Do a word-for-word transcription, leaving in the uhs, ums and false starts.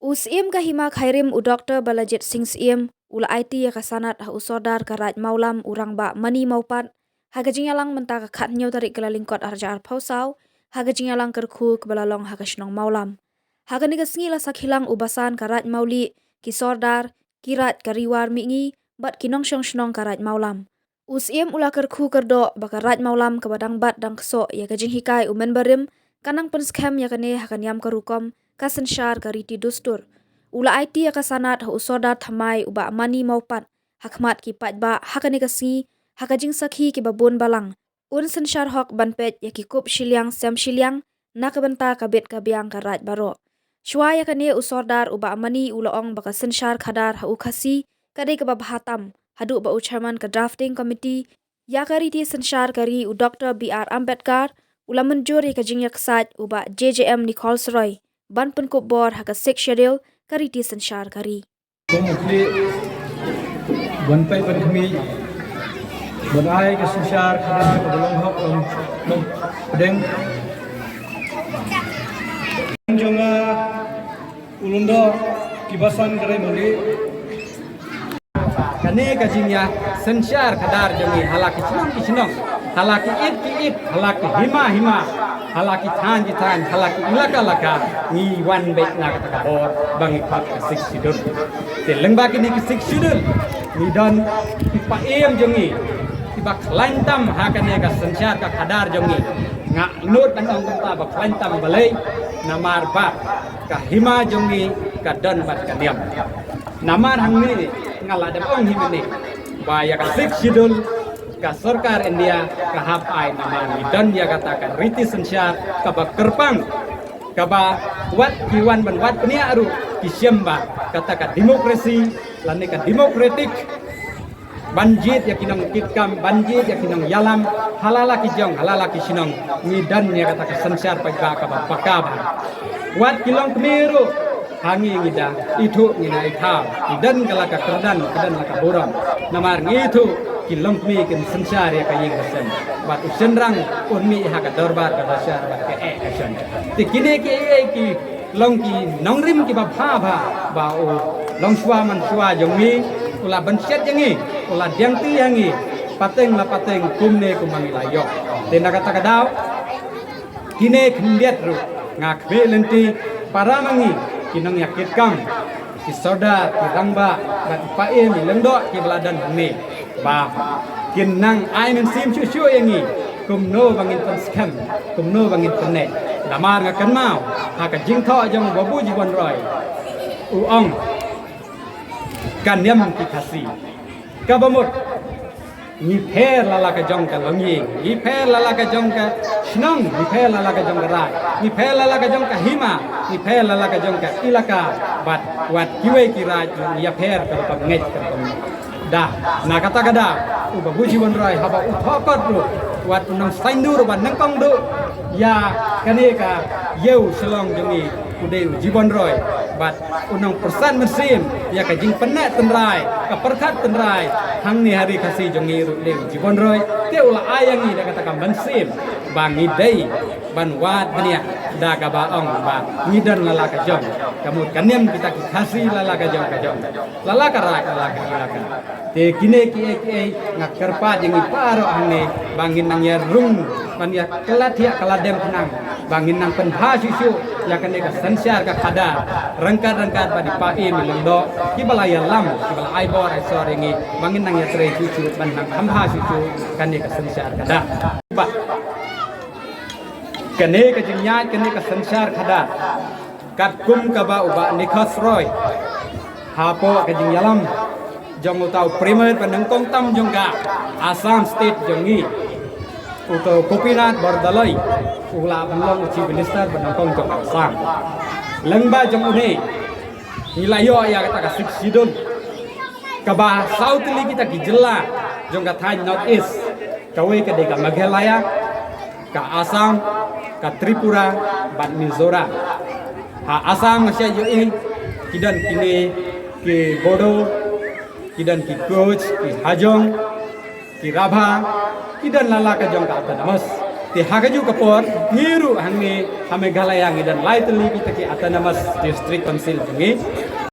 U Syiem ka Hima Khyrim, u Doktor Balajied Singh Syiem, u la aiti ïa ka sanad ha u Sordar ka Raid Mawlam, u Rangbah Mani Mawpat, ha ka jingïalang mynta ka khathynñiew tarik Kyllalyngkot arhajar arphew saw, ha ka jingïalang kyrkhu kaba la long ha ka shnong Mawlam. Ha kane ka sngi la sakhi lang u Basan ka Raid Mawlieh, ki Sordar, ki Raid ka Ri War Mihngi, bad ki nongshong shnong ka Raid Mawlam. U Syiem u la kyrkhu kyrdoh ba ka Raid Mawlam kaba dang bat dang ksoh ïa ka jinghikai u mynbarim, kan nang pynskhem ïa kane ha ka niam ka rukom, ka synshar ka riti dustur. U la aiti ïa ka sanad ha u Sordar thymmai u Bah Mani Mawpat, ha khmat ki paidbah ha kane ka sngi, ha ka jingsakhi kiba bun balang. Un synshar hok ban peit ïa ki kup shiliang sem shiliang, na ka bynta ka bit ka biang ka Raid baroh. Shuwa ïa kane u Sordar u Bah Mani u la ong ba ka synshar khadar ha u Khasi ka dei kaba bha tam, haduh ba u Chairman ka Drafting Committee ïa ka riti synshar ka ri, u Doktor B R Ambedkar, u la mynjur ïa ka jingïaksaid u Bah J J M Nichols Roy ban pynkup bor ha ka Sixth Schedule ka riti synshar ka ri. Kum u khlieh ban peit ban khmih, ban ai ka synshar khadar kaba long hok long, long pdeng. Jong nga u Lyngdoh ki Basan ka Raid Mawlieh. Kane ka jingïasynshar khadar jong ngi ha la ki shnong ki shnong, ha la ki it ki it, ha la ki hima hima, ha la ki thaiñ ki thaiñ, ha la ki ilaka ilaka, ngi wan beit na kata ka bor ba ngi khot ka Sixth Schedule. Te lyngba kine ki Sixth Schedule, ngi don ki paiem jong ngi kiba khlaiñ tam ha kane ka synshar ka khadar jong ngi. Nga nud ban ong kumta ba khlaiñ tam balei, namar ba ka hima jong ngi ka don bad ka niam. Namar hangne nga la dep ong hi mynne ba ïa ka Sixth Schedule ka sorkar India ka hap ai, namar ngi don ïa kata ka riti synshar kaba kyrpang, kaba wat ki wan ban wad bniah ruh ki shem ba kata ka democracy lane ka democratic ban jied ïa ki nongkitkam, ban jied ïa ki nongïalam ha la la ki jong, ha la la ki shnong, ngi don ïa kata ka synshar paidbah kaba paka bha. Wat ki longkmie ruh ha ngi ngi da ithuh, ngi na ithaw, ngi don ka la ka kyrdan, ngi don la ka burom. Namar ngi ithuh ki longkmie kin synshar ïa ka ïing ka sem, bad u shynrang un mih ha ka dorbar ka dashar bad ka eh ka shon. Te kine kiei kiei ki long ki nongrim kiba bha bha ba u longshuwa manshuwa jong ngi u la bynshet ïa ngi, u la diangti ïa ngi pateng la pateng kumne kumba ngi la ïoh. Te na kata ka daw kine khyndiat ruh nga khmih lynti para ma ngi ki nongïakitkam, ki sordar, ki rangbah, bad ki paiem, i lyngdoh kiba la don hangne, ba kin nang ai mynsiem shuh shuh ïa ngi kumno ba ngin pynskhem, kumno ba ngin pynneh. Namar nga kynmaw ha ka jingthoh jong u Babu Jibon Roy, u ong ka niam ki Khasi kaba mut ngi pher la la ka jong ka longïing, ngi pher la la ka jong ka shnong, ngi pher la la ka jong ka raij, ngi pher la la ka jong ka hima, ngi pher la la ka jong ka ilaka, bad wat kiwei ki raij ngi ïapher ka rukom ngeit ka rukom da. Na kata ka daw u Babu Jibon Roy haba u thoh kot ruh, wat u nang saiñdur bad nyngkong duh ïa kane ka ïew Shillong jong ngi u dei u Jibon Roy, bad u nang pyrsad mynsiem ïa ka jingpynneh tynrai, ka pyrkhat tynrai hangne ha ri Khasi jong ngi ruh u dei u Jibon Roy. Te u la ai ïa ngi da kata ka mynsiem ba ngi dei ban wad bniah da kaba ong ba ngi don la la ka jong, ka mut ka niam kita ki Khasi la la ka jong ka jong, la la ka raij la la ka ilaka. Te kine kiei kiei nga kyrpad ïa ngi baroh hangne ba ngin nang ïa rung, ban ïa kylla thiah kylla dem khnang, ba ngin nang pynbha shuh shuh ïa kane ka synshar ka khadar ryngkat ryngkat bad i paiem i lyngdoh kiba la ïalam, kiba la ai bor ai sor ïa ngi, ba ngin nang ïatrei shuh shuh ban nang kham bha shuh shuh kane ka synshar khadar. Ba kane ka jingïaid kane ka synshar khadar, katkum kaba u Bah Nichols Roy hapoh ka jingïalam jong uta u Premier ba nyngkong tam jong ka Assam State jong ngi, uta u Gopinath Bordoloi, u la ban long u Chief Minister ba nyngkong jong Assam. Lyngba jong une ngi la ïoh ïa kata ka Sixth Schedule, kaba saw tylli kita ki jylla jong ka thaiñ North East, kawei ka dei ka Meghalaya, ka Assam, ka Tripura bad Mizoram. Ha Assam nga shait ïohi ki don kine ki Bodo, ki don ki Koch, ki Hajong, ki Rabha, ki don la la ka jong ka autonomous. Ha kajuh ka por hi ruh hangne ha Meghalaya ngi don lai tylli kita ki Autonomous District Council jong ngi.